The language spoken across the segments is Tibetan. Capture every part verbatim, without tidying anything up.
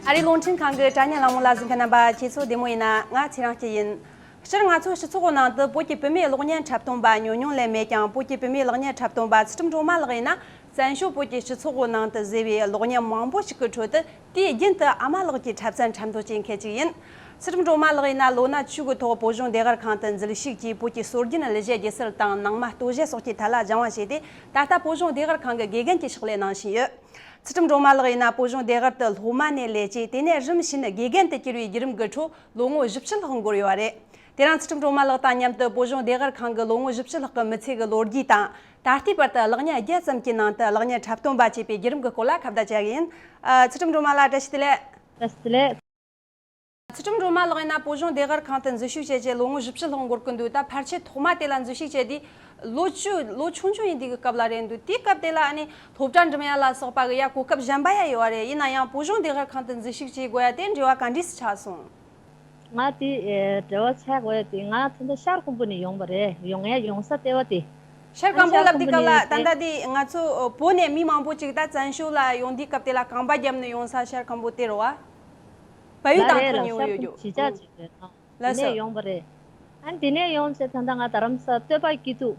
ཨ་རིའི་རླུང་འཕྲིན་ཁང་གི་དྲ་བརྙན་གླེང་མོལ་ལ་གཟིགས་མཁན་རྣམ་པ་ཁྱེད་ཚོ་བདེ་མོ་ཡིན་ན། ང་ཚེ་རིང་སྐྱིད་ཡིན། སྤྱིར་ང་ཚོའི་སྤྱི་ཚོགས་ནང་དུ་བོད་ཀྱི་བུད་མེད་གློག་བརྙན་འཁྲབ་སྟོན་པ་ཉུང་ཉུང་ལས་མེད་ཀྱང་། བོད་ཀྱི་བུད་མེད་གློག་བརྙན་འཁྲབ་སྟོན་པ་ཚུལ་ཁྲིམས་སྒྲོལ་མ་ལགས་ཡིན་ན། བཙན་བྱོལ་བོད་ཀྱི་སྤྱི་ཚོགས་ནང་དུ་བཟོས་པའི་གློག་བརྙན་མང་པོ་ཞིག་གི་ཁྲོད་དུ། དུས་རྒྱུན་དུ་ཨ་མ་ལགས་ཀྱི་འཁྲབ་ཚན་འཁྲབ་མདོ་བྱེད་མཁན་ཅིག་ཡིན། ཚུལ་ཁྲིམས་སྒྲོལ་མ་ལགས་ཡིན་ན། ལོ་ན་བཅུ་གི་ཐོག་བོད་གཞུང་ལྟེ་བ་ཁང་དུ་འཛུལ་ཞུགས་ཀྱིས། བོད་ཀྱི་སྲོལ་རྒྱུན་ལུས་རྩལ་སྒྱུ་རྩལ་དང་ནང་མ་སྟོད་གཞས་སོགས་ཀྱི་ཐད་ལ་སྦྱང་བ་བྱས་ཏེ། ད་ལྟ་བོད་གཞུང་ལྟེ་བ་ཁང་གི་དགེ་རྒན་གྱི་ཕྱག་ལས་གནང་བཞིན་ཡོད། ཚུལ་ཁྲིམས་སྒྲོལ་མ་ལགས་ཡིན་ན། བོད་གཞུང་ལྟེ་བ་དུ་སློབ་མ་ནས་ལས་བྱེད། དེ་ནས་རིམ་བཞིན་དགེ་རྒན་དུ་གྱུར་བའི་བརྒྱུད་རིམ་གྱི་ཁྲོད་ལོ་ངོ་བཞི་བཅུ་ལྷག་འགོར་ཡོད་པ་རེད། དེ་རིང་ཚུལ་ཁྲིམས་སྒྲོལ་མ་ལགས་དང་མཉམ་དུ་བོད་གཞུང་ལྟེ་བ་ཁང་གི་ལོ་ངོ་བཞི་བཅུ་ལྷག་གི་མི་ཚེ་གི་ལོ་རྒྱུས་དང་། ད་ལྟའི་བར་དུ་གློག་བརྙན་བརྒྱད་ཙམ་གྱི་ནང་དུ་གློག་བརྙན་འཁྲབ་སྟོན་པ་བྱས་པའི་བརྒྱུད་རིམ་གྱི་སྐོར་ལ་ཁ་བརྡ་བྱ་གི་ཡིན། ཨ། ཚུལ་ཁྲིམས་སྒྲོལ་མ་ལགས། བཀྲ་ཤིས་བདེ་ལེགས། བཀྲ་ཤིས་བདེ་ལེགས། ཚུལ་ཁྲིམས་སྒྲོལ་མ་ལགས་ཡིན་ན། བོད་གཞུང་ལྟེ་བ་ཁང་དུ་འཛུལ་ཞུགས་བྱས་རྗེས་ལོ་ངོ་བཞི་བཅུ་ལྷག་འགོར་གི་འདུག་ད་ཕལ་ཆེར་ཐོག་མ་དེ་ལ་འཛུལ་ཞུགས་བྱས་དུས་ལོ་བཅུ། ལོ་ཆུང་ཆུང་ཡིན་དུས་ཀྱི་སྐབས་ལ་རེད་འདུག་དེའི་སྐབས་དེ་ལ་ཨ་ནི་སློབ་གྲྭ་འགྲིམ་ཡ་ལ་སོགས་པ་གི་ཡ་གོ་སྐབས་གཞན་པ་ཡ་ཡོད་པ་རེད། ཡིན་ན་ཡང་བོད་གཞུང་ལྟེ་བ་ཁང་དུ་འཛུལ་ཞུགས་བྱེད་དགོས་ཡ་དེ་འབྲེལ་བ་ག་འདྲས་སེ་ཆགས་སོང་། ང་དེ་ཨེ་འབྲེལ་བ་ཆགས་དགོས་ཡ་དེ། ང་ད་ལྟ་ཤར་ཁུམ་བུ་ནས་ཡོང་བ་རེད། ཡོང་ཡ་ཡོང་ས་ལྟེ་བ་དེ། ཤར་ཁམ་བུ་ལབ་དུས་སྐབས་ལ། ད་ལྟ་དེ་ང་ཚོ་བོད་ནས་མི་མང་པོ་ཅིག་ད་བཙན་བྱོལ་ལ་ཡོང་དུས་སྐབས་དེ་ལ་གམ་པ་བརྒྱབ་ནས་ཡོང་ས་ཤར་ཁམ་བུ་དེ་རེད་བ། བལ་ཡུལ་ལ་དང་རེད་ཐག་ལ། ཉེ་བོ་ཤར་ཡོད་ཁུམ་རྒྱུ། གཞིས་ཆགས་ཅིག་རེད། ཨང་། དེ་ལགས་སོ། ནས་ཡོང་བ་རེད། ཨ་ནི་དེ་ནས་ཡོང་བྱས་ད་ལྟ་ང་རྡ་རམ་ས་སྟོད་པ་སྐྱིད་སྡུག་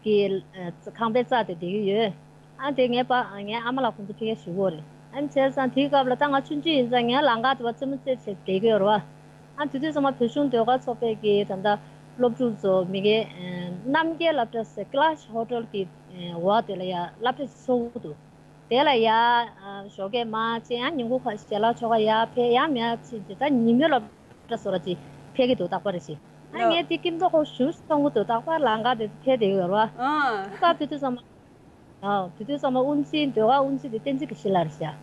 གི་ཨ་ཁང་པའི་རྩ་དེ་བསྡད་ཀྱི་ཡོད། ཨ་དེ་ངའི་པ་ངའི་ཨ་མ་ལགས་ཁོང་ཚོ་ཕ་གིར་བཞུགས་ཡོད་རེད། ཨ་ནི་བྱས་ཙང་དེའི་སྐབས་ལ་ད་ང་ཆུང་ཆུང་ཡིན་ཙང་ངའི་ལམ་ཁ་དེ་པར་རྩེད་མོ་རྩེ་བྱས་བསྡད་ཀྱི་ཡོད་རེད་བ། ཨ་དེ་དུས་ཚང་མ་བོད་གཞུང་ཟློས་གར་ཚོགས་པའི་གི་ད་ལྟ་སློབ་ཕྲུག་ཚོ་མི་གའི་ཨ་རྣམ་རྒྱལ་སློབ་གྲྭ་ཟེར། ཀི་ལ་ཤི་ཧོ་ཊེལ་གི་ཨ་འོག་དེ་ལ་ཡ་སློབ་གྲྭ་ཞིག་ཚུགས་འདུག་དེ་ལ་ཡ་ཨ་ཞོགས་ཀས་མར་ཕྱིན། ཡང་ཉིན་གུང་ཁ་ཞལ་ལག་མཆོད་གར་ཡར་ཕེབས། ཡང་མར་ཕྱིན་བྱས་ད་ཉིན་མོའི་སློབ་གྲྭ་བཟོ་འདྲ་ཅིག་ཕེབས་ཀྱི་འདུག་རྟག་པར་རེ་བཞིན། ཨ་ལགས། ངས་དེ་སྐྱིད་མདོག་ཁ་པོ་ཞེ་པོ་མཐོང་གི་འདུག་རྟག་པར་ལམ་ཁ་དེ་ཕེབས་བསྡད་ཡོད་རེད་བ། ཨང་། སྐབས་དེ་དུས་ཙམ་པ། ཨ་དེ་དུས་ཙམ་པ་དབུ་འཛིན། ཟློས་གར་དབུ་འཛིན་དེ་བསྟན་འཛིན་དགེ་བཤེས་ལགས་རེད་ཤག་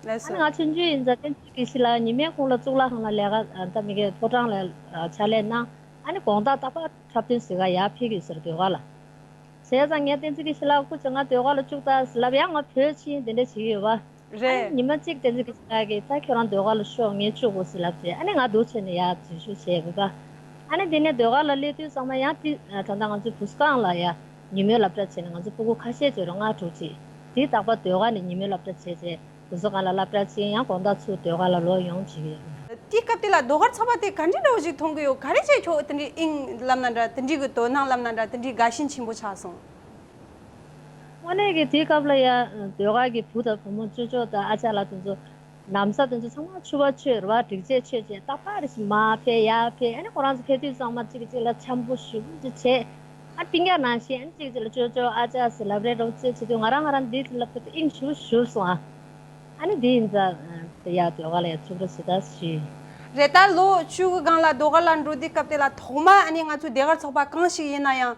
ལགས་སོ། ཨ་ནི་ང་ཆུང་ཆུང་ཡིན་ཙང་བསྟན་འཛིན་དགེ་བཤེས་ལགས་ཉི་མའི་གུང་ལ་གཙུག་ལག་ཁང་ལ་ལས་ཀ་ད་མི་གའི་ཕོ་བྲང་ལ་ཕྱག་ལས་གནང་། ཨ་ནི་དགོང་དག་རྟག་པར་འཁྲབ་སྟོན་གཟིགས་གར་ཡར་ཕེབས་ཀྱི་ཡོད་ཟེར། ཟློས་གར་ལ། བྱས་ཙང་ངས་བསྟན་འཛིན་དགེ་བཤེས་ལགས་སྐུ་མཁྱེན། ང་ཟློས་གར་ལ་བཅུག་དང་ཟེར་ལབ། ཡང་ང་བོད་ཕྱིན་དེ་འདྲ་བྱེད་ཀྱི་ཡོད་པ། ཨ་ནི་རེད། ཉི་མ་གཅིག་བསྟན་འཛིན་དགེ་བཤེས་ལགས་ཀྱིས་ད་ཁྱོད་རང་ཟློས་གར་ལ་ཤོག་ངས་བཅུག་དགོས་ཟེར་ལབ་བྱས། ཨ་ནི་ང་འདུག་བྱས་ནས་ཡར་འཛུལ་ཞུགས་བྱས་ཡོད་པ། ཨ་ནི་དེ་ནས་ཟློས་གར་ལ་སླེབས་དུས་ཚང་མ་ཡང་དེ་ད་ལྟ་ང་ཚོའི་བུ་གསོ་ཁང་ལ་ཡ་ཉིན་མོའི་སློབ་གྲྭ་བྱས་ནས་ང་ཚོ་སྤུ་གུ་ཁ་ཤས་ཅིག་རེད། ལྔ་དྲུག་ཅིག་དེ་རྟག་པར་ཟློས་གར་ནས་ཉིན་མོའི་སློབ་གྲྭ་བྱས་བྱས། བུ་གསོ་ཁང་ལ་སློབ་གྲྭ་ཕྱིན། ཡང་དགོང་དག་ཚུར་ཟློས་གར་ལ་ལོག་ཡོང་བྱེད་ཀྱི་ཡོད། དེའི་སྐབས་དེ་ལ་ཟློས་གར་ཚོགས་པ་དེ་ག་འདྲའི་འདྲ་བོ་ཞིག་མཐོང་གི་ཡོད། ག་རེ་བྱས་ཁྱོད་དེ་འདྲའི་དབྱིངས་ལབ་ན་འདྲ། དེ་འདྲའི་གི་དོ་སྣང་ལབ་ན་འདྲ། དེ་འདྲའི་དགའ་ཞེན་ཆེན་པོ་ཆགས་སོང་། དངོས་གནས་ཀྱི་དེའི་སྐབས་ལ་ཡ་ཟློས་གར་གྱི་བུ་དང་བུ་མོ་ཅོ་ཅོ་དང་ཨ་ཅག་ལགས་དེ་ཚོ་ལམ་སང་དེ་ཚོ་ཚང་མ་ཕྱུ་པ་མཆོད་རེད་བ། སྒྲིག་ཆས་མཆོད་བྱས་རྟག་པར་རེ་བཞིན་མར་ཕེབས་ཡར་ཕེབས། ཨ་ནི་ཁོ་རང་ཚོ་ཕེབས་དུས་ཚང་མ་གཅིག་གཅིག་ལ་འཆམ་པོ་ཞེ་པོ་ཅིག་བྱས། ཨ་སྤུན་ཀྱག་ནང་བཞིན། ཨ་ནི་གཅིག་གཅིག་ལ་ཅོ་ཅོ་ཨ་ཅག་ཟེར་ལབ་རེས་རོབ་རྩེད་བྱེད་དུས་ང་རང་ང་རང་འདི་ལབ་དུས་དབྱིངས་ཞེ་པོ་ཞུགས་སོང་ཨ། ཨ་ནི་འདི་ཡིན་ཙང་དེ་ཡ་ཟློས་གར་ལ་ཡ་ཐུགས་ར་ཞེ་དྲག་ཞུས། རེད། ད་ལོ་བཅུ་གི་སྒང་ལ་ཟློས་གར་ལ་འགྲོ་དུས་སྐབས་དེ་ལ་ཐོག་མ་ཨ་ནི་ང་ཚོའི་ཟློས་གར་ཚོགས་པ་གང་ཞིག་ཡིན་ན་ཡང་།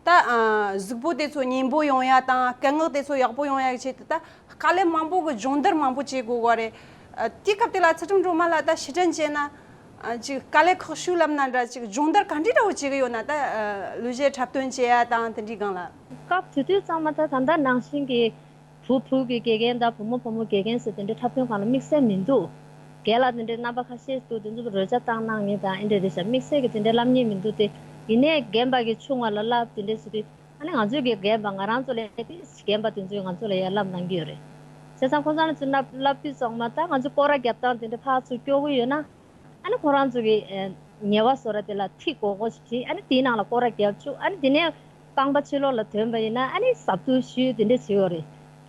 ད་ཨ་གཟུགས་པོ་དེ་ཚོ་མཉེན་པོ་ཡོང་ཡ་དང་། སྐད་ངག་དེ་ཚོ་ཡག་པོ་ཡོང་ཡ་གི་ཆེད་དུ་ད་དཀའ་ལས་མང་པོ་གི་སྦྱོང་བརྡར་མང་པོ་བྱེད་དགོས་གོ་རེད། ཨ་དེའི་སྐབས་དེ་ལ་ཚུལ་ཁྲིམས་སྒྲོལ་མ་ལགས་ད་ཕྱིར་དྲན་བྱས་ན། ཨ་ཅིག་དཀའ་ལས་ཁག་ཤོས་ལབ་ན་འདྲ། ཅིག་སྦྱོང་བརྡར་ག་འདྲ་འདྲ་བོ་བྱེད་གི་ཡོད་ན། ད་ཨ་ལུས་རྩལ་འཁྲབ་སྟོན་བྱེད་ཡ་དང་དེ་འདྲའི་སྒང་ལ། སྐབས་དེ་དུས་ཚང་མ་ད་ད་ལྟ་ནང་བཞིན་གྱི་བུ་བུ་གི་དགེ་རྒན་དང་བུ་མོ་བུ་མོ་དགེ་རྒན་ཟེར་དེ་འདྲའི་འཁྲབ་སྟོན་སྒང་ལ་དམིགས་བསལ་མི་འདུག་རྒན་ལགས་དེ་འདྲའི་རྣམ་པ་ཁ་ཤས་འདུག་དེ་ཚོ་རོལ་ཆ་བཏང་གནང་མཁན་དང་ཨེ་འདྲ་རེད་ཤག་དམིགས་བསལ་གྱི་དེ་འདྲའི་བསླབ་མཁན་མི་འདུག་སྟེ། ཡིན་ནའི་རྒན་པ་གིས་ཆུང་བ་ལ་བསླབ་དེ་འདྲ་བྱེད་དུས། ཨ་ནི་ང་ཚོའི་གི་རྒན་པ་ང་རང་ཚོ་ལས་དེ་རྒན་པ་དེ་ཚོས་ང་ཚོ་ལ་ཡར་བསླབ་གནང་གི་ཡོད་རེད། བྱས་ཙང་ཁོང་ཚོ་ལ་ཚུར་བསླབ་བསླབ་དུས་ཚང་མ་ད་ང་ཚོ་སྐོར་ར་རྒྱབ་སྟངས་དེ་འདྲ་ཕར་ཚུར་སྐྱོར་གི་ཡོད་ན། ཨ་ནི་ཁོ་རང་ཚོ་གི་ཨེ་ཉེ་བ་བཟོ་འདྲ་དེ་ལ་ཐིག་སྒོར་སྒོར་ཞིག་བྲིས། ཨ་ནི་དེའི་ནང་ལ་སྐོར་ར་རྒྱབ་བཅུག་ཨ་ནི་དེ་ནས་རྐང་པ་ཕྱི་ལོགས་ལ་དོན་པ་ཡིན་ན་ཨ་ནི་ཟབ་ཏུ་ཞུས་དེ་འདྲ་བྱེད་ཡོད་རེད།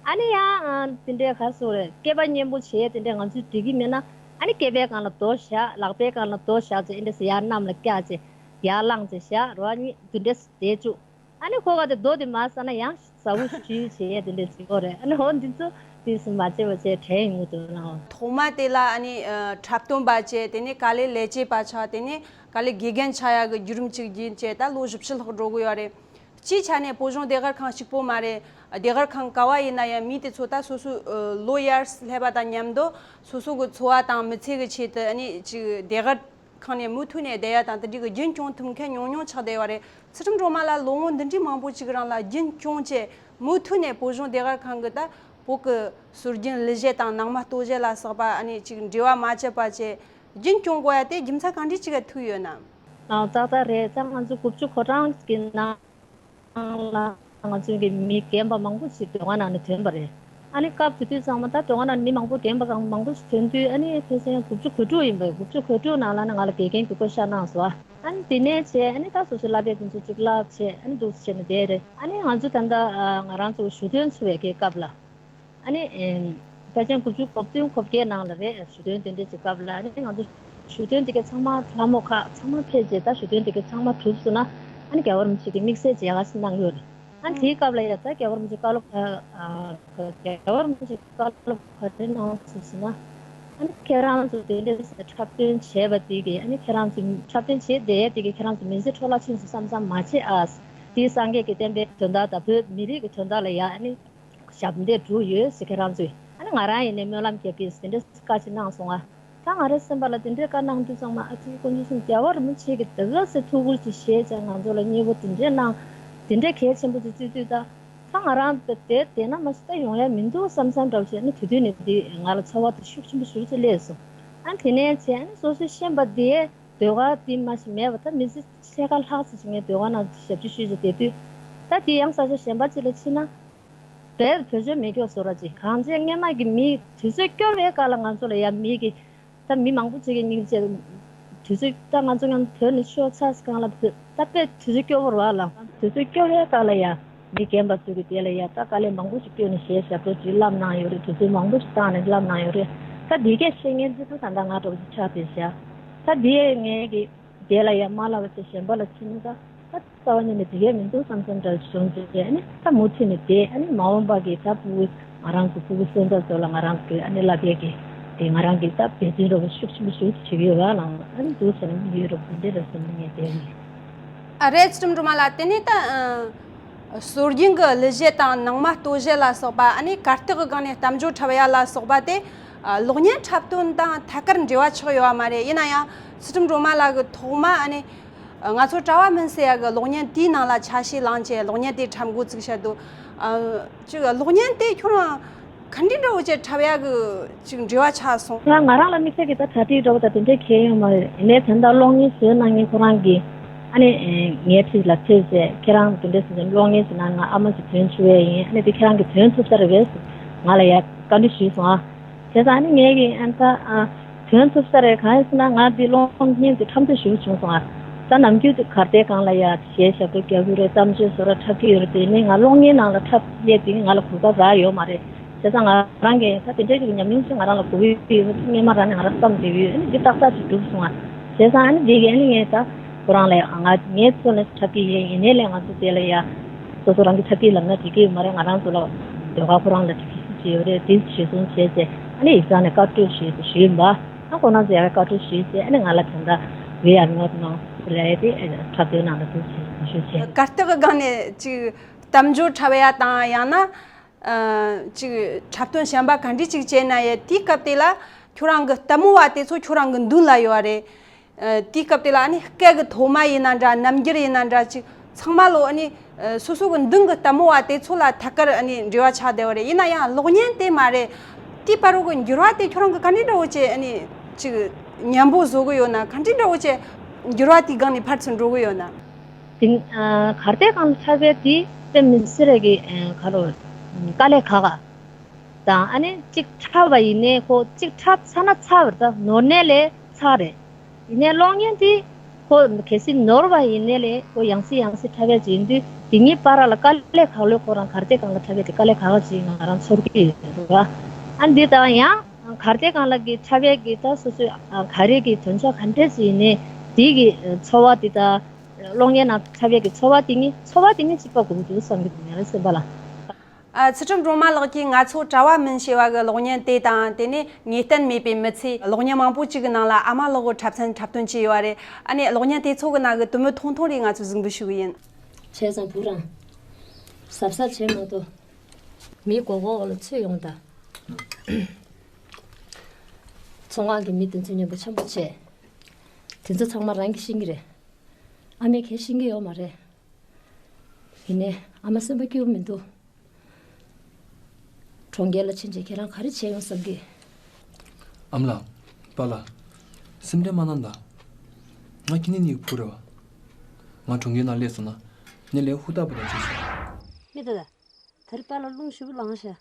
ཨ་ནི་ཡང་ཨ་དེ་འདྲའི་ག་རེ་ཟེར་དགོས་རེད། སྐེད་པ་མཉེན་པོ་བྱེད་ཡས་དེ་འདྲ་ང་ཚོས་འགྲིག་གི་མེད་ན། ཨ་ནི་སྐེད་པའི་སྒང་ལ་རྡོ་བཞག་ལག་པའི་སྒང་ལ་རྡོ་བཞག་བྱས་ཨེ་འདྲ་ཟེར་ཡར་གནམ་ལ་བཀྱག་བྱས་ཡར་བླངས་བྱས་བཞག་རོ་ཨ་ནི་དེ་འདྲ་བསྡད་བཅུག་ཨ་ནི་ཁོ་ག་དེ་རྡོ་དེ་མར་ཟག་ན་ཡང་ཟ་འུ་ཞུ་བྱེད་ཡས་དེ་འདྲ་བྱེད་དགོས་རེད། ཨ་ནི་འོ་འདི་ཚོ་དུས་སུ་མ་བྱས་པ་བྱས་དྲན་ཡོང་གི་འདུག་ན། ཐོག་མ་དེ་ལ་ཨ་ནི་ཨ་འཁྲབ་སྟོན་པ་བྱས། དེ་ནས་དཀའ་ལས་ལས་བྱེད་པ་ཆགས། དེ་ནས་དཀའ་ལས་དགེ་རྒན་ཆགས་ཡག་གི་བརྒྱུད་རིམ་གཅིག་བརྒྱུད་བྱས་ད་ལོ་བཞི་བཅུ་ལྷག་འགྲོ་གི་ཡོད་རེད། སྤྱིའི་ཆ་ནས་བོད་གཞུང་ཟློས་གར་ཁང་གཅིག་པོ་མ་རེད། ཟློས་གར་ཁང་ག་བ་ཡིན་ན་ཡང་མི་དེ་ཚོ་ད་སོ་སོའི་ཨ་ལོ་ཡར་སླེབས་པ་དང་མཉམ་དུ་སོ་སོ་གི་འཚོ་བ་དང་མི་ཚེ་གི་ཆེད་དུ་ཨ་ནི་ཅིག་ཟློས་གར་ཁང་ནས་མུ་མཐུད་ནས་བསྡད་ཡ་དང་དེ་འདྲའི་གི་རྒྱུན་སྐྱོང་ཐུབ་མཁན་ཉུང་ཉུང་ཆགས་བསྡད་ཡོད་རེད། ཚུལ་ཁྲིམས་སྒྲོལ་མ་ལགས་ལོ་ངོ་འདི་འདྲའི་མང་པོ་ཅིག་རིང་ལ་རྒྱུན་སྐྱོང་བྱས་མུ་མཐུད་ནས་བོད་གཞུང་ཟློས་གར་ཁང་གི་ད་བོད་ཀྱི་སྲོལ་རྒྱུན་གླུ་གཞས་དང་ནང་མ་སྟོད་གཞས་ལ་སོགས་པ་ཨ་ནི་ཅིག་འབྲེལ་བ་མ་བཅད་པ་བྱས་རྒྱུན་སྐྱོང་དགོས་ཡ་དེ་རྒྱུ་མཚན་གང་འདྲ་ཅིག་ག་ཐུག་ཡོད་ན། ཨང་ཏག་ཏག་རེད། ད་ང་ཚོ་དགུ་བཅུ་གོ་གྲངས་ཀྱི་ནང་ལ་ང་ཚོའི་གི་མི་རྒན་པ་མང་པོ་ཞིག་ཟློས་གར་ནང་ནས་ཐོན་པ་རེད། ཨ་ནི་སྐབས་དེ་དུས་ཚང་མ་ད་དོ་སྒང་ན་མི་མང་པོ་རྒན་པ་གང་མང་པོ་ཞིག་ཐོན་དུས། ཨ་ནི་ཕལ་ཆེར་དགུ་བཅུ་གོ་དྲུག་ཡིན་པས། དགུ་བཅུ་གོ་དྲུག་ནང་ལ་ནི་ང་ལ་དགེ་རྒན་གྱི་བསྐོ་བཞག་གནང་སོང་། ཨ་ནི་དེ་ནས་བྱས་ཨ་ནི་ད་སོ་སོའི་བསླབ་པའི་དེ་ཚོ་ཅིག་བསླབ་བྱས། ཨ་ནི་འདུག་སེ་བྱས་ནས་བསྡད་རེད། ཨ་ནི་ང་ཚོ་ད་ལྟ་ང་རང་ཚོ་ཞུ་དོན་འཚོལ་བའི་གི་སྐབས་ལ། ཨ་ནི་ཕལ་ཆེར་དགུ་བཅུ་གོ་བདུན་གོ་བརྒྱད་ནང་ལ་རེད། ཞུ་དོན་དེ་འདྲ་ཅིག་སྐབས་ལ། ཨ་ནི་ང་ཚོ་ཞུ་དོན་དེ་གའི་ཚང་མ་ལྷ་མོ་ཁག་ཚང་མ་ཕེབས་རྗེས། ད་ཞུ་དོན་དེ་གའི་ཚང་མ་གྲུབ་སོང་ན། ཨ་ནི་རྒྱལ་བ་རིན་པོ་ཆེ་གི་དམིགས་བསལ་མཇལ་ཁ་ཞིག་གནང་གི་ཡོད་རེད། ཨ་ནི་དེའི་སྐབས་ལ་ཡ་ད་རྒྱལ་བ་རིན་པོ་ཆེ་བཀའ་སློབ། ཨ་ཨ་རྒྱལ་བ་རིན་པོ་ཆེ་བཀའ་སློབ་ག་རེ་གནང་སོང་ཟེར་ན། ཨ་ནི་ཁྱེད་རང་ཚོ་དེ་འདྲའི་འཁྲབ་སྟོན་བྱས་པ་དེ་གིས། ཨ་ནི་ཁྱེད་རང་ཚོ་འཁྲབ་སྟོན་བྱས་བསྡད་ཡ་དེ་གིས་ཁྱེད་རང་ཚོ་མི་ཚེ་འཕྲོ་བརླག་ཕྱིན་སོང་བསམ་བསམ་མ་བྱེད་ཨ། དེ་སངས་རྒྱས་ཀྱི་བསྟན་པའི་དོན་དག་དང་བོད་མི་རིགས་ཀྱི་དོན་དག་ལ་ཡ་ཨ་ནི་ཞབས་འདེགས་སྒྲུག་ཡོད་ཟེར། ཁྱེད་རང་ཚོས། ཨ་ནི་ང་རང་ཡིན་ནའི་སྨོན་ལམ་རྒྱག་གི་ཟེར། དེ་འདྲ་བཀའ་ཅིག་གནང་སོང་ང་། ད་ང་རའི་སེམས་པ་ལ་དེ་འདྲའི་བཀའ་གནང་དུས་ཙང་མ། ཨ་ཙི། དཀོན་མཆོག་གསུམ། རྒྱལ་བ་རིན་པོ་ཆེ་གིས་དེ་ག་ཚོད་ཐུགས་ཁུར་ཅིག་བཞེས་བྱས་ང་ཚོ་ལ་མཉེས་པོ་དེ་འདྲས་གནང་། དེ་འདྲའི་གལ་ཆེན་པོ་ཅིག་བརྩི་དུས། ད་ད་ང་རང་དེ་དེ་བསྡད་ན་མ་གཞི་ད་ཡོང་ཡ་མི་འདུག་བསམ་བསམ་འདྲ་བོ་བྱས། ཨ་ནི་དེ་དུས་ནས་འདི་ང་ལ་ཚོར་བ་དེ་ཤུགས་ཆེན་པོ་ཞེ་པོ་ཅིག་སླེབས་སོང་། ཨ་ནི་དེ་ནས་བྱས། ཨ་ནི་སོ་སོའི་ཤེས་པ་དེ་ཟློས་གར་དེ་མ་གཞི་མེད་པ། ད་མི་ཚེ་ཕྱེད་ཀ་ལྷག་ཙམ་ཅིག་ངས་ཟློས་གར་ནང་ཞབས་ཕྱི་ཞུས་བྱས་བསྡད་དུས། ད་དེ་ཡང་ས་ཆ་གཞན་པ་ཅིག་ལ་ཕྱིན་ན། བོད་བོད་ཆས་མེད་སྐྱོ་བཟོ་འདྲ་ཅིག་གང་བྱས། སྔན་མ་གི་མི་དུས་ཚོད་སྐྱོ་བའི་སྐབས་ལ་ང་ཚོ་ལ་ཡ་མི་གི། ད་མི་མང་པོ་ཅིག་གིས་སྙིང་རྗེ། དུས་ཚོད་ད་ང་ཚོ་ཡང་བོད་ནས་ཤོར་ཚར་སྒང་ལ་བོད་ད་དཔེ་དུས་ཚོད་སྐྱོ་བོ་རེད་བ་ལགས། དུས་ཚོད་སྐྱོ་བའི་སྐབས་ལ་ཡ་མི་རྒན་པ་ཚོ་གིས་དེ་ལ་ཡ་ད་དཀའ་ལས་མང་པོ་ཞིག་བསྐྱོན་ནས་གཞས་ཞབས་བྲོ་ཅིག་བསླབས་གནང་ཡོད་རེད། དུས་ཚོད་མང་པོ་ཞིག་བཏང་ནས་བསླབས་གནང་ཡོད་རེད། ད་འདི་གས་བཤད་མཁན་ཅིག་ད་ད་ལྟ་ང་འདྲ་བོ་ཅིག་ཆགས་བསྡད་བཞག་ད་འདི་ངས་གི། དེ་ལ་ཡ་མ་ལབ་པ་བྱས་གཞན་པ་ལ་ཕྱིན་ན། ད་ད་རྩ་བ་ཉིད་ནས་འགྲིག་ཡ་མི་འདུག་བསམ་བསམ་འདྲ་བྱུང་རྗེས། ཨ་ནི་ད་མུ་མཐུད་ནས་བསྡད། ཨ་ནི་མ་འོངས་པ་གི་ད་ཕྲུ་གུ་ང་རང་ཚོ་ཕྲུ་གུ་སོན་རྩ་ཚོ་ལ་ང་རང་གི་ཨ་ནི་བསླབ་ཡ་གི་དེ་ང་རང་གི་ད་འབད་བརྩོན་འདྲ་བོ་ཤུགས་ཆེན་པོ་ཞིག་བྱེད་ཀྱི་ཡོད་པ་ལ། ཨ་ནི་འདུག་ཟེར་ན་མི་ཡོད་རོགས་འདི་འདྲ་བསམ་ནས་ངས་བསྡད་ཡིན། ཨ་རེད། ཚུལ་ཁྲིམས་སྒྲོལ་མ་ལགས། དེ་ནས་ད་ཨ་སྲོལ་རྒྱུན་གྱི་གླུ་གཞས་དང་ནང་མ་སྟོད་གཞས་ལ་སོགས་པ། ཨ་ནི་གར་སྟེགས་ཀྱི་སྒང་ནས་གཏམ་བརྗོད་འཁྲབ་ཡ་ལ་སོགས་པ་དེ་ཨ་གློག་བརྙན་འཁྲབ་སྟོན་དང་ཐད་ཀར་འབྲེལ་བ་ཆགས་ཡོད་པ་མ་རེད། ཡིན་ན་ཡང་ཚུལ་ཁྲིམས་སྒྲོལ་མ་ལགས་ཀྱིས་ཐོག་མ་ཨ་ནི་ང་ཚོ་གྲྭ་བ་མིན་ཟེར་ཡ་གི་གློག་བརྙན་དེའི་ནང་ལ་ཆ་ཤས་བླངས་བྱས་གློག་བརྙན་དེ་འཁྲབ་འགོ་བཙུགས་བཞག་འདུག་ཨ་ཅིག་གློག་བརྙན་དེ་ཁྱོད་རང་ག་འདྲ་འདྲ་བོ་བྱས་འཁྲབ་ཡ་གི་ཅིག་འབྲེལ་བ་ཆགས་སོང་། ང་ང་རང་ལ་དམིགས་བསལ་གྱི་ད་གྲ་སྒྲིག་འདྲ་བོ་ད་དེ་འདྲའི་གང་ཡང་ཡོད་མ་རེད། ཡིན་ནའི་ད་ལྟ་གློག་བརྙན་བཟོས་གནང་མཁན་ཁོ་རང་གིས་ཨ་ནི་ངའི་འཁྲིས་ལ་ཕེབས་བྱས། ཁྱེད་རང་དེ་འདྲ་ཟེར་ནས་གློག་བརྙན་ཟེར་ན་ང་ཨ་མ་ཞིག་ཐོན་ཆོག་ཡས་ཡིན། ཨ་ནི་དེ་ཁྱེད་རང་གིས་ཐོན་ཐུབ་ས་རེད་པས་ཟེར་ང་ལ་ཡ་བཀའ་འདྲི་ཞུས་སོང་ཨ། བྱས་ཙང་ཨ་ནི་ངས་ཀྱིས་ཨ་ནི་ད་ཨ་ཐོན་ཐུབ་ས་རེད། གང་ཡིན་ཟེར་ན་ང་འདི་གློག་བརྙན་དེ་འཁྲབ་འདོད་ཞེ་པོ་བྱུང་སོང་ཨ། ད་ནམ་རྒྱུན་དུ་གར་སྟེགས་སྒང་ལ་ཡ་གཞས་ཞབས་བྲོ་རྒྱག་གི་ཡོད་རེད། གཏམ་བརྗོད་བཟོ་འདྲ་འཁྲབ་ཀྱི་ཡོད་རེད། དེ་ནས་ང་གློག་བརྙན་ནང་ལ་འཁྲབ་ཡས་དེ་ང་ལ་གོ་སྐབས་རག་ཡོད་མ་རེད། བྱས་ཙང་ང་རང་གིས་ད་དེ་འདྲའི་གི་ཉམས་མྱོང་ཞིག་ང་རང་ལ་དགོས་ཀྱི་ཡོད། སྔན་མ་རང་ནས་ང་རང་བསམ་བསྡད་ཀྱི་ཡོད། ཨ་ནི་འདི་ཏག་ཏག་ཅིག་འགྲུབ་སོང་ཨ། བྱས་ཙང་ཨ་ནི་འདི་གི་ཨ་ནི་ངས་ད་ཁོ་རང་ལ་ཡ་ང་ངའི་ཚོ་ནས་འཁྲབ་ཀྱི་ཡིན། ཡིན་ནའི་ལས་ང་ཚོ་དེ་ལ་ཡ་སོ་སོ་རང་གིས་འཁྲབ་ཀྱི་ལབ་ན་འགྲིག་གི་ཡོད་མ་རེད། ང་རང་ཚོ་ལ་ཟློས་གར་ཁོ་རང་ལ་འགྲིག་གི་ཡོད་རེད། དེ་ཞུས་སོང་བྱས་བྱས་ཨ་ནི་ཡིག་ཚང་ནས་བཀའ་འཁྲོལ་ཞུས་ཞུས་ཡིན་པ། ཨ་ཁོ་རང་ཚོ་ཡ་བཀའ་འཁྲོལ་ཞུས་བྱས་ཨ་ནི་ང་ལ་ད་ལྟ་ཝེ་ཨར་ནོ་ནོ་ཟེར་ཡ་དེ་འཁྲབ་སྟོན་ནང་ལ་འདུག་ཟེར་ཞུས་བྱས། གར་སྟེགས་ཀྱི་སྒང་ནས་ཅིག་གཏམ་བརྗོད་འཁྲབ་ཡ་དང་ཡང་ན་ཨ་ཅིག་འཁྲབ་སྟོན་གཞན་པ་ག་འདྲ་ཅིག་བྱས་ན་ཡང་དེའི་སྐབས་དེ་ལ་ཁྱོད་རང་གི་ལྟད་མོ་བ་དེ་ཚོ་ཁྱོད་རང་གི་མདུན་ལ་ཡོད་རེད། ཨ་དེའི་སྐབས་དེ་ལ་ཨ་ནི་སྐད་གི་ཐོག་མ་ཡིན་ན་འདྲ། རྣམ་འགྱུར་ཡིན་ན་འདྲ། ཅིག་ཚང་མ་ལོ་ཨ་ནི་ཨ་སོ་སོ་གི་མདུན་གི་ལྟད་མོ་བ་དེ་ཚོ་ལ་ཐད་ཀར་ཨ་ནི་འབྲེལ་བ་ཆགས་བསྡད་པ་རེད། ཡིན་ན་ཡང་གློག་བརྙན་དེ་མ་རེད། དེའི་བར་རུ་གི་འགྱུར་བ་དེ་ཁྱོད་རང་གི་ག་འདྲ་འདྲ་བོ་བྱས་ཨ་ནི་ཅིག་ཉམས་པོ་བཟོ་གི་ཡོད་ན། ག་འདྲ་འདྲ་བོ་བྱས་འགྱུར་བ་དེའི་སྒང་ནས་ཕར་ཚུར་འགྲོ་གི་ཡོད་ན། དེ་ཨ་གར་སྟེགས་སྒང་ལ་འཁྲབ་པའི་དེ་དཔེ་མི་སྲིད་རེད་གི། ཨ་ག་རེ་དཀའ་ལས་ཁག་ཁག་དང་། ཨ་ནི་གཅིག་འཁྲབ་པ་ཡིན་ནའི་ཁོ་གཅིག་འཁྲབ་ཚར་ན་ཚར་བ་རེད། ད་ནོར་ནའི་ལས་ཚར་རེད། ཡིན་ནའི་གློག་བརྙན་དེ་ཁོ་གལ་སྲིད་ནོར་བ་ཡིན་ནའི་ལས་ཁོ་ཡང་སེ་ཡང་སེ་འཁྲབ་ཡ་ཅིག་ཡིན་དུས་དེ་གཉིས་བར་ལ་དཀའ་ལས་ཁག་ལོས་ཁོ་རང་གར་སྟེགས་སྒང་ལ་འཁྲབ་ཡ་དེ་དཀའ་ལས་ཁག་ཁག་ཅིག་ང་རང་ཚོར་གྱི་ཡོད་རེད་བ། ཨ་འདི་དང་ཡང་གར་སྟེགས་སྒང་ལ་གི་འཁྲབ་ཡ་གི་ད་སོ་སོའི་ཨ་ག་རེ་གི་དོན་ཆ་ག་འདྲས་ཅིག་ཡིན་ནའི་དེ་གི་ཚོར་བ་དེ་ད་གློག་བརྙན་ནང་འཁྲབ་ཡ་གི་ཚོར་བ་དེ་གཉིས་ཚོར་བ་དེ་གཉིས་གཅིག་པ་དགོས་ཀྱི་འདུག་བསམ་གྱི་འདུག་ངའི་སེམས་པ་ལ། ཨ་ཚུལ་ཁྲིམས་སྒྲོལ་མ་ལགས་ཀྱིས་ང་ཚོ་གྲྭ་བ་མིན་ཞེས་པ་གི་གློག་བརྙན་དེ་དང་། དེ་ནས་ངེས་གཏན་མེད་པའི་མི་ཚེ། གློག་བརྙན་མང་པོ་ཅིག་གི་ནང་ལ་ཨ་མ་ལགས་ཀྱི་འཁྲབ་ཚན་འཁྲབ་སྟོན་བྱས་ཡོད་རེད། ཨ་ནི་གློག་བརྙན་དེ་ཚོ་གི་ནང་གི་དེ་མོ་ཐུང་ཐུང་རེ་ང་ཚོས་གཟིགས་འབུལ་ཞུ་གི་ཡིན། བྱས་ཙང་བུ་རང་གཟབ་གཟབ་བྱེད་མ་གཏོགས། མིའི་མགོ་སྐོར་འོག་ལ་ཚུད་ཡོང་ད། ཚོང་ཁང་གི་མི་དེ་ཚོ་མཉམ་པོ་འཆམ་པོ་བྱས། དེ་ཚོ་ཚང་མ་རང་གིས་ཤེས་ཀྱི་རེད། ཨ་མས་གང་ཤེས་ཀྱི་ཡོད་མ་རེད། ཡིན་ནའི་ཨ་མ་སེམས་པ་སྐྱིད་པོ་མི་འདུག་གྲོང་ཁྱེར་ལ་ཕྱིན་རྗེས་ཁྱེད་རང་ག་རེ་བྱས་ཡོང་བསམ་གི། ཨ་མ་ལགས། པཱ་ལགས། སེམས་ཁྲལ་མ་གནང་དང་། ང་ཁྱེད་གཉིས་གཉིས་ཀྱི་བུ་རེད་བ། ང་གྲོང་ཁྱེར་ནང་སླེབས་སོང་ན་ངས་ལས་ཧུར་ཐག་པོ་དང་བྱེད་ཤོག་མི་ད་ད། ད་རེས་པཱ་ལགས་རླུང་ཞེ་པོ་ལངས་ཤག་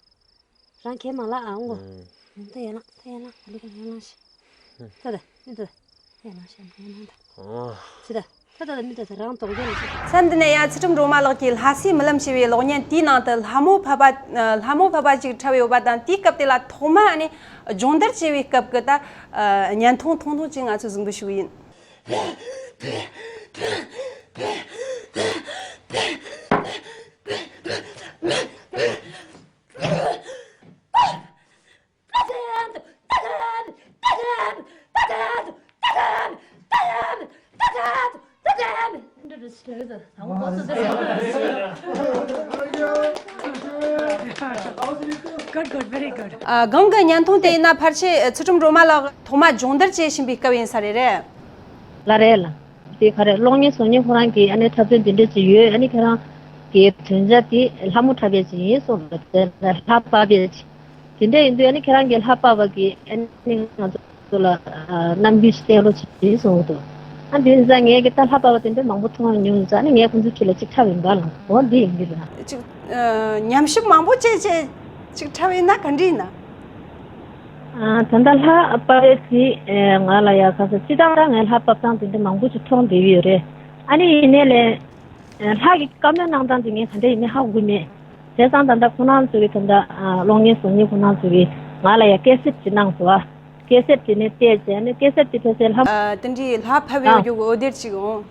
རང་གད་མ་ལ་ཨ་འོང་གོ། ད་ཡར་ལངས། ད་ཡར་ལངས། ཨ་ལུ་ག་ཡར་ལངས་ཤིག་ད་ད་མི་ད་ད་ཡར་ལངས་ཤིག་ཡར་ལངས་ད། ཨོ། ཅི་ད། ད་ད་ད་མི་ད་ད་རང་དོགས་ཀྱི་རེད། མཚམས་འདི་ནས་ཡང་ཚུལ་ཁྲིམས་སྒྲོལ་མ་ལགས་ཀྱིས་ལྷ་སའི་རྨི་ལམ་ཞེས་པའི་གློག་བརྙན་དེའི་ནང་དུ་ལྷ་མོ་ཕལ་པ། ལྷ་མོ་ཕལ་པ་ཅིག་འཁྲབ་ཡོད་པ་དང་། དེའི་སྐབས་དེ་ལ་ཐོག་མ་ཨ་ནི་སྦྱོང་བརྡར་བྱས་པའི་སྐབས་ཀྱི་ད་བརྙན་ཐུང་ཐུང་ཐུང་ཅིག་ང་ཚོས་གཟིགས་འབུལ་ཞུ་གི་ཡིན། Good, good, very good. ཨ། གོང་གི་བརྙན་ཐུང་དེ་ཡིན་ན་ཕལ་ཆེར་ཚུལ་ཁྲིམས་སྒྲོལ་མ་ལགས་ཐོག་མ་སྦྱོང་བརྡར་བྱེད་བཞིན་པའི་སྐབས་ཡིན་ས་རེད། རེད། ལ་རེད་ལ། དེ་ག་རེ་གློག་བརྙན་བཟོ་མཁན་ཁོ་རང་གིས་ཨ་ནི་འཁྲབ་སྟོན་དེ་འདྲ་ཅིག་ཡོད། ཨ་ནི་ཁྱེད་རང་གི་དོན་བྱ་དེ་ལྷ་མོ་འཁྲབ་པའི་ཅིག་ཡིན་གསུངས་པ་དེ་ལ་ལྷ་པ་བའི་ཅིག་དེ་འདྲ་ཡིན་དུས་ཨ་ནི་ཁྱེད་རང་གི་ལྷ་པ་བ་གིས་ཨ་ནི་ང་ཚོ་ལ་རྣམ་འགྱུར་ཞིག་བསྟན་རོགས་བྱེད་གསུངས་འདུག་ཨ་དེ་ཡིན་ཙང་ངས་ཀྱི་ད་ལྷ་པ་བ་དེ་འདྲ་མང་པོ་མཐོང་མྱོང་ཡོད་ཙང་ཨ་ནི་ངས་ཁོང་ཚོའི་ཁྲོད་ལ་ཅིག་འཁྲབ་ཡིན་པ་ལ་འོ་འདི་ཡིན་གྱི་རེད། ཅིག་ཨ། ཉམས་ཞིབ་མང་པོ་བྱས་བྱས་ཅིག་འཁྲབ་ཡིན་ན་ག་འདྲ་ཡིན་ན། ཨ། ད་ལྟ་ལྷ་པ་བའི་དེ་ང་ལ་ཡ་ག་ས་སྤྱི་བཏང་ད་ངས་ལྷ་ཕབ་སྟངས་དེ་འདྲ་མང་པོ་ཅིག་མཐོང་བསྡད་ཡོད་རེད། ཨ་ནི་ཡིན་ནའི་ལས། ལྷ་གི་བཀའ་མོལ་གནང་སྟངས་དེ་ངས་ག་འདྲ་ཡིན་མིན་ཧ་གོ་གི་མེད། བྱས་ཙང་ད་ལྟ་ཁོང་རྣམ་ཚོ་གི་ད་ལྟ་གློག་བརྙན་བཟོ་མཁན་ཁོང་རྣམ་ཚོ་གིས་ང་ལ་ཡ་སྐད་ཆ་ཅིག་གནང་སོང་ཨ། སྐད་ཆ་དེ་ནས་བལྟས་བྱས་ནས་སྐད་ཆ་དེ་ཕལ་ཆེར་ལྷ། ཨ། དེ་འདྲའི་ལྷ་ཕབ་ཡོད་རྒྱུ་གི་འོད་སྡེར་ཅིག་འོང་།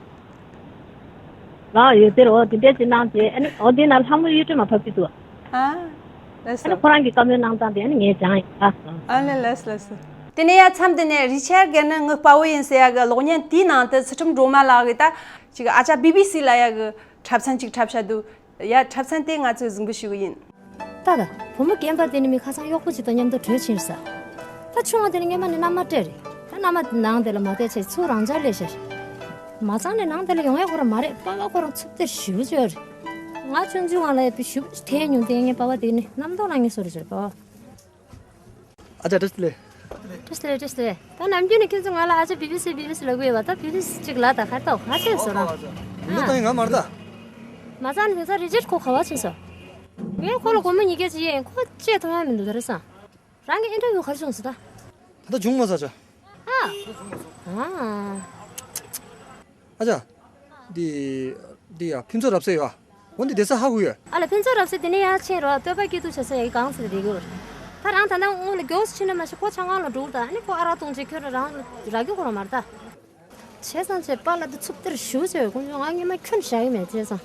ལགས་ཡོད་དེ་རེད། འོ་དེ་འདྲས་ཅིག་གནང་རྗེས་ཨ་ནི་འོ་དེ་ན་ལྷ་མོ་གཡུ་སྒྲོན་མ་ཕབ་ཀྱི་འདུག་ཨ། ལགས་སོ། ཨ་ནི་ཁོ་རང་གི་བཀའ་མོལ་གནང་སྟངས་དེ་ཨ་ནི་ངས་སྦྱངས་ཡིན་ཨ། ཨ་ལེ་ལགས་སོ་ལགས་སོ། དེ་ནས་ཡ་མཚམས་དེ་ནས་རི་ཆར་གེ་ནི་ངའི་དཔའ་བོ་ཡིན་ཟེར་ཡ་གི་གློག་བརྙན་དེའི་ནང་དུ་ཚུལ་ཁྲིམས་སྒྲོལ་མ་ལགས་ཀྱིས་ད་ཅིག་ཨ་ཅག་བི་བི་སི་ལ་ཡ་གི་འཁྲབ་ཚན་ཅིག་འཁྲབ་བཞག་འདུག་ཡ་འཁྲབ་ཚན་དེ་ང་ཚོས་གཟིགས་འབུལ་ཞུ་གི་ཡིན། ད་ད་བུ་མོ་རྒན་པ་དེ་ནི་མི་ཁ་སང་གཡོག་པོ་ཅིག་དང་མཉམ་དུ་བྲོས་ཕྱིན་ས། ད་ཆུང་བ་དེ་ནི་སྔོན་མ་ནས་མནའ་མ་སྤྲད་རེད། ད་མནའ་མ་ནང་དེ་ལ་མ་བསྡད་བྱས་ཚུར་རང་འཇགས་སླེབས་ཤག་མ་ཚང་ནས་ནང་དེ་ལ་ཡོང་ཡ་ཁོ་རང་མ་རེད། པ་ཕ་ཁོ་རང་ཚུབ་སྟེ་ཞེ་པོ་ཅིག་ཡོད་རེད། ང་ཆུང་ཆུང་སྒང་ལ་ཡ་བི་ཞེ་པོ་ཅིག་ཐལ་མྱོང་དེ་ངའི་པ་ཕ་དེ་ནི་རྣམ་རྟོག་ལངས་ངེས་བཟོ་རེད་ཟེར་པ་ཕ། ཨ་ཅག་བཀྲ་ཤིས་བདེ་ལེགས། བཀྲ་ཤིས་བདེ་ལེགས། བཀྲ་ཤིས་བདེ་ལེགས། ད་ནམ་རྒྱུན་ནས་ཁྱེད་ཚོ་ང་ལ་ཨ་ཅག་བི་བི་སི་བི་བི་སི་ལབ་གི་ཡོད་པ། ད་བི་བི་སི་ཅིག་ལབ་ད་ཁ་ཏོག་ཁ་ཤས་བཟོ་ར། ཨོ་ཨ་ཅག་མི་ལ་ད་ཡིན་ང་མ་རེད་ད། མ་རྩ་ནས་དེ་ཚོ་རི་ཇེག་ཁོ་ག་བ་ཕྱིན་སོང་། ངས་ཁོ་ལ་སྒོར་མོ་ཉིས་བརྒྱ་ཅིག་གཡར་ཡིན། ཁོ་ཅིག་མཐོང་ཡ་མི་འདུག་ད་རེད་སང་། རང་གི་ཨིན་ཊར་བིའུ་ག་རེ་བྱུང་སོང་ད། ད་ལྟ་བྱུང་མ་སོང་ཨ་ཅག་ཨ། ཨ། ཨ་ཅག་འདི། འདི་ཡ་ཕུན་ཚོགས་རབ་གསལ་ཡོད། འོ་འདི་བསྡད་ས་ཧ་གོ་ཡོད། ཨ་ལ་ཕུན་ཚོགས་རབ་གསལ་དེ་ནས་ཡར་ཕྱིན་རོགས། སྟོད་པ་སྐྱིད་སྡུག་བྱེད་ས་ཡ་གི་གང་ཟེར་བསྡད་ཀྱི་ཡོད་རེད། ད་རང་ད་ལྟ་སྔོན་ལ་མགྱོགས་སུ་ཕྱིན་ན་མ་གཞི་ཁོ་ཆང་ཁང་ལ་འགྲོ་ད། ཨ་ནི་ཁོ་ཨ་རག་བཏུང་རྗེས་ཁྱོད་རང་རག་རྒྱུ་ཁོ་རང་མ་རེད་ད། བྱས་ཙང་བྱས་པཱ་ལགས་འདི་ཚུབ་སྟེར་ཞུ་བྱས་ཁོང་ཚོ་ང་སྔོན་མ་ཁྱོན་བཞག་གི་མེད་བྱས་ཙང་།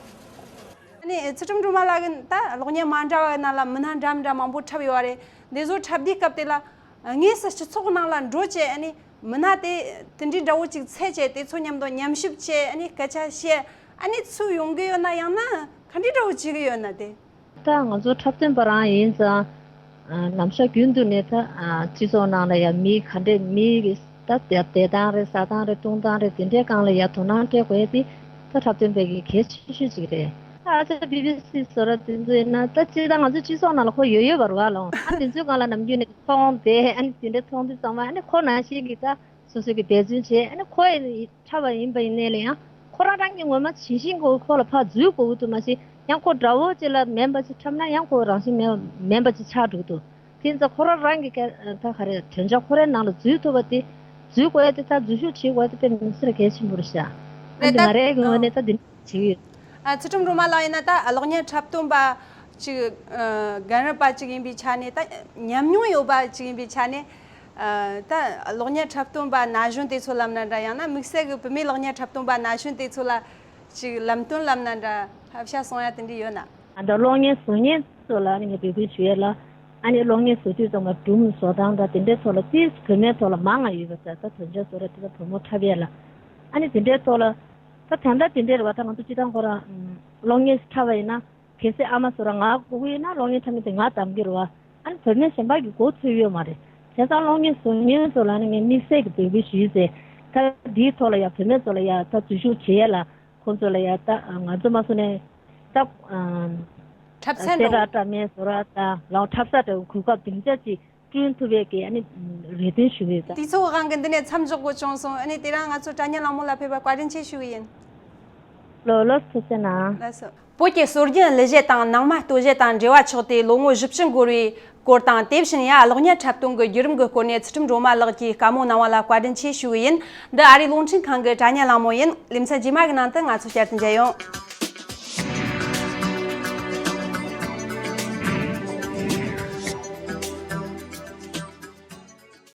ཨ་ནི་ཚུལ་ཁྲིམས་སྒྲོལ་མ་ལགས་ཀྱིས་ད་གློག་བརྙན་མ་འདྲ་བའི་ནང་ལ་མི་སྣ་འདྲ་མི་འདྲ་མང་པོ་འཁྲབ་ཡོད་རེད། འདི་ཚོ་འཁྲབ་དུས་སྐབས་དེ་ལ་དངོས་སུ་སྤྱི་ཚོགས་ནང་ལ་འགྲོ་བྱས་ཨ་ནི་མི་སྣ་དེ་དེ་འདྲའི་འདྲ་བོ་ཅིག་འཚོལ་བྱས་དེ་ཚོ་མཉམ་དུ་མཉམ་ཞིབ་བྱས་ཨ་ནི་སྐད་ཆ་བཤད་ཨ་ནི་ཚུར་ཡོང་གི་ཡོད་ན་ཡང་ན་ག་འདྲའི་འདྲ་བོ་བྱེད་ཀྱི་ཡོད་ན་དེ། ད་ང་ཚོ་འཁྲབ་སྟོན་པ་རང་ཡིན་ཙང་། ཨ། ནམ་ཞག་རྒྱུན་དུ་ནས་ད། ཨ། སྤྱི་ཚོགས་ནང་ལ་ཡང་མི་ག་འདྲས་མི་གི་ད་བསྡད་བསྡད་སྟངས་རེད། ཟ་སྟངས་རེད། བཏུང་སྟངས་རེད། དེ་འདྲའི་སྒང་ལ་ཡང་དོ་སྣང་སྤྲད་དགོས་ཡ་དེ་ད་འཁྲབ་སྟོན་པའི་གི་གལ་ཆེ་ཤོས་ཅིག་རེད། ད་ཨ་ཅག་བི་བི་སི་བཟོ་འདྲ་དེ་ཚོ་ཡིན་ན་ད་སྤྱིར་བཏང་ང་ཚོ་སྤྱི་ཚོགས་ནང་ལ་ཁོ་ཡོད་ཡོད་པ་རེད་པ་ལགས། ཨ་ནི་དེ་ཚོའི་སྒང་ལ་ནམ་རྒྱུན་ནས་མཐོང་བསྡད། ཨ་ནི་དེ་འདྲའི་མཐོང་དུས་ཙམ་པ་ཨ་ནི་ཁོ་ནང་བཞིན་གི་ད། སོ་སོ་གིས་འབད་བརྩོན་བྱས། ཨ་ནི་ཁོ་ཡི་འཁྲབ་པ་ཡིན་པ་ཡིན་ནའི་ལ་ཡང་ཁོ་རང་རང་གི་ངོ་མ་ཇི་བཞིན་གོ་ཁོ་ལ་ཕར་འཛུལ་དགོས་ཀྱི་འདུག་མ་གཞི་ཡང་ཁོ་དགྲ་བོ་ཅིག་ལ་མིན་པ་ཅིག་འཁྲབ་ན་ཡང་ཁོ་རང་བཞིན་མེད་མིན་པ་ཅིག་ཆགས་འགྲོ་གི་འདུག་དེ་ཡིན་ཙང་ཁོ་རང་རང་གི་ཀ་ད་ག་རེ་དོན་བྱ་ཁོ་རའི་ནང་ལ་འཛུལ་ཐུབ་པ་དེ་འཛུལ་དགོས་ཡ་དེ་ད་འཛུལ་ཞུགས་བྱེད་དགོས་ཡ་དེ་དཔེ་མི་སྲིད་ལ་གལ་ཆེན་པོ་རེད་ཤག་ཨ་ནི་ང་རའི་གི་ངོས་ནས་ད་འདི་འདྲ་བྱེད་ཀྱི་ཡོད། ཨ། ཚུལ་ཁྲིམས་སྒྲོལ་མ་ལགས་ཡིན་ན་ད་གློག་བརྙན་འཁྲབ་སྟོན་པ་ཅིག་ཨ། རྒན་རབས་པ་ཅིག་ཡིན་པའི་ཆ་ནས་ད་ཉམས་མྱོང་ཡོད་པ་ཅིག་ཡིན་པའི་ཆ་ནས། ཨ། ད་གློག་བརྙན་འཁྲབ་སྟོན་པ་ན་གཞོན་དེ་ཚོ་ལབ་ན་འདྲ། ཡང་ན་དམིགས་བསལ་གྱི་བུད་མེད་གློག་བརྙན་འཁྲབ་སྟོན་པ་ན་གཞོན་དེ་ཚོ་ལ་ཅིག་ལམ་སྟོན་ལབ་ན་འདྲ། བསླབ་བྱ་གསུང་ཡ་དེ་འདྲ་ཡོད་ན། ཨ། ད་གློག་བརྙན་བཟོ་མཁན་ཚོ་ལ་ནི་ངས་འབོད་སྐུལ་ཞུ་ཡས་ལ། ཨ་ནི་གློག་བརྙན་བཟོ་དུས་ཙམ་པ་སྒྲུང་བཟོ་སྟངས་དང་དེ་འདྲའི་ཐོག་ལ་ཏིས་བུད་མེད་ཐོག་ལ་མང་ང་ཡོད་པ་ཙང་ད་དོན་བྱ་བཟོ་ར་དེ་ཚོ་བུ་མོ་འཁྲབ་ཡས་ལ། ཨ་ནི་དེ་འདྲའི་ཐོག་ལ་ད་ད་ལྟ་དེ་འདྲའི་རེད་བ། ད་ང་ཚོ་སྤྱི་བཏང་ཁོ་རང་གློག་བརྙན་འཁྲབ་པ་ཡིན་ན། གལ་སྲིད་ཨ་མ་ཚོ་རང་ང་དགོས་ཀྱི་ཡོད་ན་གློག་བརྙན་འཁྲབ་མཁན་དེ་ང་གདམ་གྱི་རེད་བ། ཨ་ནི་བུད་མེད་གཞན་པ་གི་མགོ་ཚོས་ཡོད་མ་རེད། བྱས་ཙང་གློག་བརྙན་བཟོ་མཁན་ཚོ་ལ་ནི་ངས་དམིགས་བསལ་གྱི་འབོད་སྐུལ་ཞུས་ཚེ། ད་འདིའི་ཐོག་ལ་ཡ་བུད་མེད་ཚོ་ལ་ཡ་ད་འཛུལ་ཞུགས་བྱེད་ཡས་ལ་ཁོང་ཚོ་ལ་ཡ་ད་ང་ཚོ་མ་སོང་ནས་ད། འཁྲབ་ཚན་གསལ་བསྒྲགས་འདྲ་མིན་བཟོ་ར་ད་ལའང་འཁྲབ་ས་འདྲ་བོ་གོ་སྐབས་སྡིངས་ཆ་ཅིག་བསྐྲུན་ཐུབ་པའི་གི་ཨ་ནི་རེ་འདུན་ཞུ་གི་ཡོད་ད། དུས་ཚོད་དབང་གིས་འདི་ནས་མཚམས་འཇོག་དགོས་བྱུང་སོང་། ཨ་ནི་དེ་རིང་ང་ཚོ་དྲ་བརྙན་གླེང་མོལ་ལ་ཕེབས་པར་བཀའ་དྲིན་ཆེ་ཞུ་གི་ཡིན། ལོ་ལོ་ཐུགས་རྗེ་གནང་། ལགས་སོ། བོད་ཀྱི་སྲོལ་རྒྱུན་གླུ་གཞས་དང་ནང་མ་སྟོད་གཞས་དང་འབྲེལ་བ་ཆགས་ཏེ་ལོ་ངོ་བཞི་བཅུ་འགོར་བའི་སྐོར་དང་། དེ་བཞིན་ཡང་གློག་བརྙན་འཁྲབ་སྟོན་གྱི་བརྒྱུད་རིམ་གྱི་སྐོར་ནས་ཚུལ་ཁྲིམས་སྒྲོལ་མ་ལགས་ཀྱིས་བཀའ་མོལ་གནང་བ་ལ་བཀའ་དྲིན་ཆེ་ཞུ་གི་ཡིན། འདི་ཨ་རིའི་རླུང་འཕྲིན་ཁང་གི་དྲ་བརྙན་གླེང་མོལ་ཡིན། ལེ་ཚན་རྗེས་མ་གི་ནང་དུ་ང་ཚོ་བསྐྱར་དུ་མཇལ་ཡོང་།